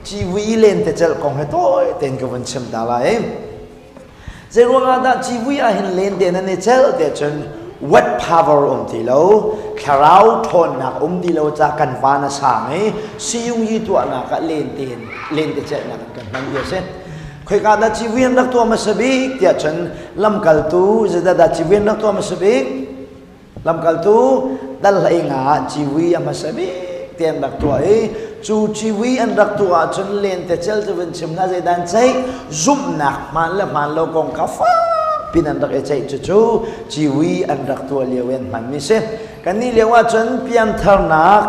Civui lentecelh kong he tawi tein ka vun chim ta lai. Zei ruangah dah civui ah hin lente nan i celh tiah cun wet power um ti lo, thlarau ṭhawnnak um ti lo ca kan van a sang i siyung yi tuahnak ah lente lentecelhnak in kan hman ti a si. Khoika dah civui an rak tuah hmasa bik tiah cun lamkaltu zeidah dah civui an rak tuah hmasa bik? Lamkaltu dal hlei nga ah civui a hmasa bik te an rak tuah i cu civui an rak tuah ahcun lentecel cu vun chim hna zeidah an ceih zumhnak hmaan le hmaan lo kong kha fak pin an rak i ceih cucu civui an rak tuah lio i an hmanmi si. Kannih lio ahcun piantharnak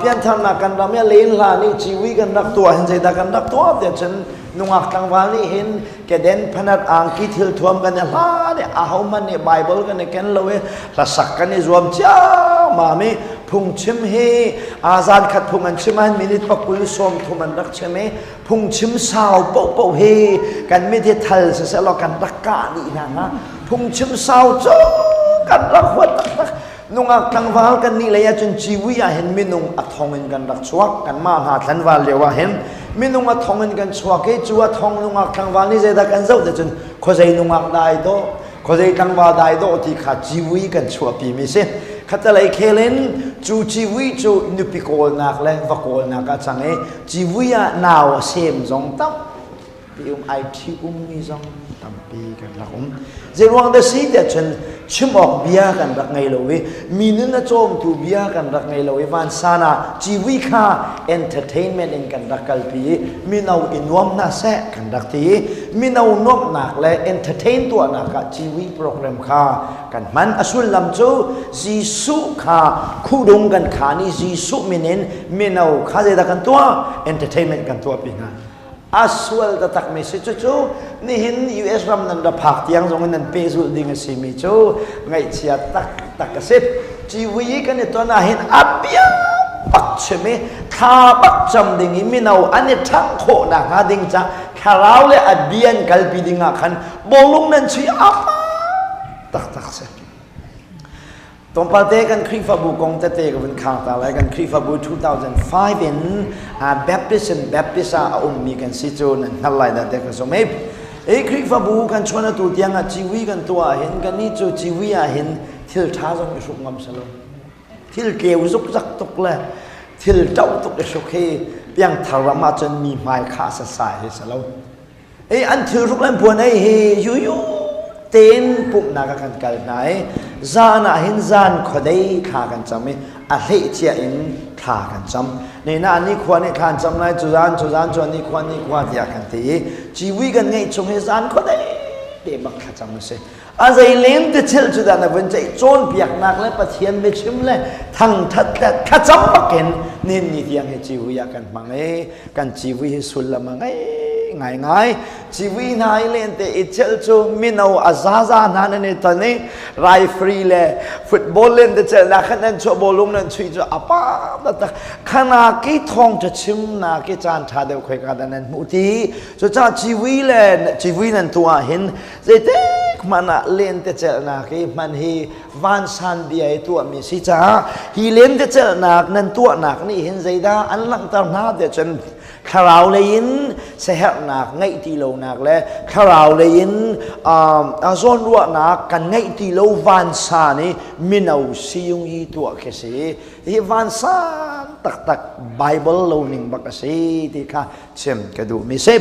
piantharnak kan ram i a len hlan i civui kan rak tuah hin zeidah kan rak tuah tiah cun nungak tlangval nih hin keden phanat angki thil thuam kan i hlan i ahohmanh nih Bible kan i ken lo i hlasak kan i zuam ciammam i phungchim hi zan khat phung an chim ahhin minute pakul sawm thum an rak chim i phungchim sau paohpaoh hi kan mit hi thal siseh law kan rak kah dih hna hnga. Phungchim sau cu kan rak huat taktak. Nungak tlangval kan nih lei ahcun civui ah hin minung a thong in kan rak chuak. Kanmah hna thlanval lio ah hin minung a thong in kan chuak i cu a thong nungak tlangval nih zeidah kan zoh te cun khuazei nungak dai dawh, khuazei tlangval dai dawh ti kha civui kan chuahpi mi si. Khatalei khel in cu civui cu nupi kawlnak le va kawlnak ah cang i civui ah nau a sem zong tampi um, ai ṭhi ummi zong tampi kan rak um. Zeiruang dah si tiah cun chim awk bia kan rak ngei lo i mi nun a cawmtu bia kan rak ngei lo i vansan ah civui kha entertainment in kan rak kalpi i mino i nuam hna seh kan rak ti i mino nuamhnak le entertain tuahnak ah civui program kha kan hman. A sullam cu Jesuh kha khudung kan khaan i Jesuh min in mino kha zeidah kan tuah? Entertainment kan tuahpi hna. A sual taktak mi si. Cucu nihin US ram nan ra phak tiang zong in nan pehzulh ding a si mi cu ngaihchia taktak a si. Civui kan i ton ahhin a bia bak chim i thla bak cam ding i mino an i ṭhangh khawh nakhnga ding ca thlarau le a bia an kalpi ding ah khan bawlung nan chui a taktak si. Tlawmpal te kan Khrihfabu kong tete ka vun khang ta lai. Kan Khrihfabu 2005 in Baptist in Baptist ah a ummi kan si cu nan hngal lai dah te ka zum. Ei Khrihfabu kan chuan atu tiang ah ciwi kan tuah hin kan ni cu ciwi ah hin thil ṭha zong i hruk ngam salo. Thil tleu zukzak tuk le thil ṭoh tuk i hruk hi piangthar ram ah cun mi hmai khah sasai hi salo. Ei an thilhruk le an puan ei hi yuyu tein pumhnak ah kan kal hna i zan ah hin zan khuadei thla kan cam i a hleh cia in thla kan cam. Ne na ni khua nih thla an cam lai cu zan cu zan cu ni khua ni khua tiah kan ti i ciwi kan ngeih chung hi zan khuadei te bak thla cam a si. A zei lem te thil cu dah na vun ceih cawnpiaknak le Pathian biachim le thangthat le thlacam bakin nihin ni tiang hi civui ah kan hmang i kan civui hi sullam a ngei ngaingai. Civui hna i lente i celh cu mino a zaza hna nan i ton i referee le football lente celhnak khan nan chuah bawlung nan chuih cu a pa taktak khana ki thawngṭha chimnak i caan ṭha deuh khoika dah nan hmuh ti. Cucaah civui le civui nan tuah hin Zeitik hmanh ah lentecelhnak hi hman hi vansan bia i tuahmi si caah hi lentecelhnak nan tuahnak nih hin zeidah an langhter hna tiah cun thlarau lei in siaherhnak ngeih ti lonak le thlarau lei in zawnruahnak kan ngeih ti lo vansan i mino siyung i tuah khi si. Hi vansan taktak Bible lo ning bak a si ti kha chim ka duhmi si.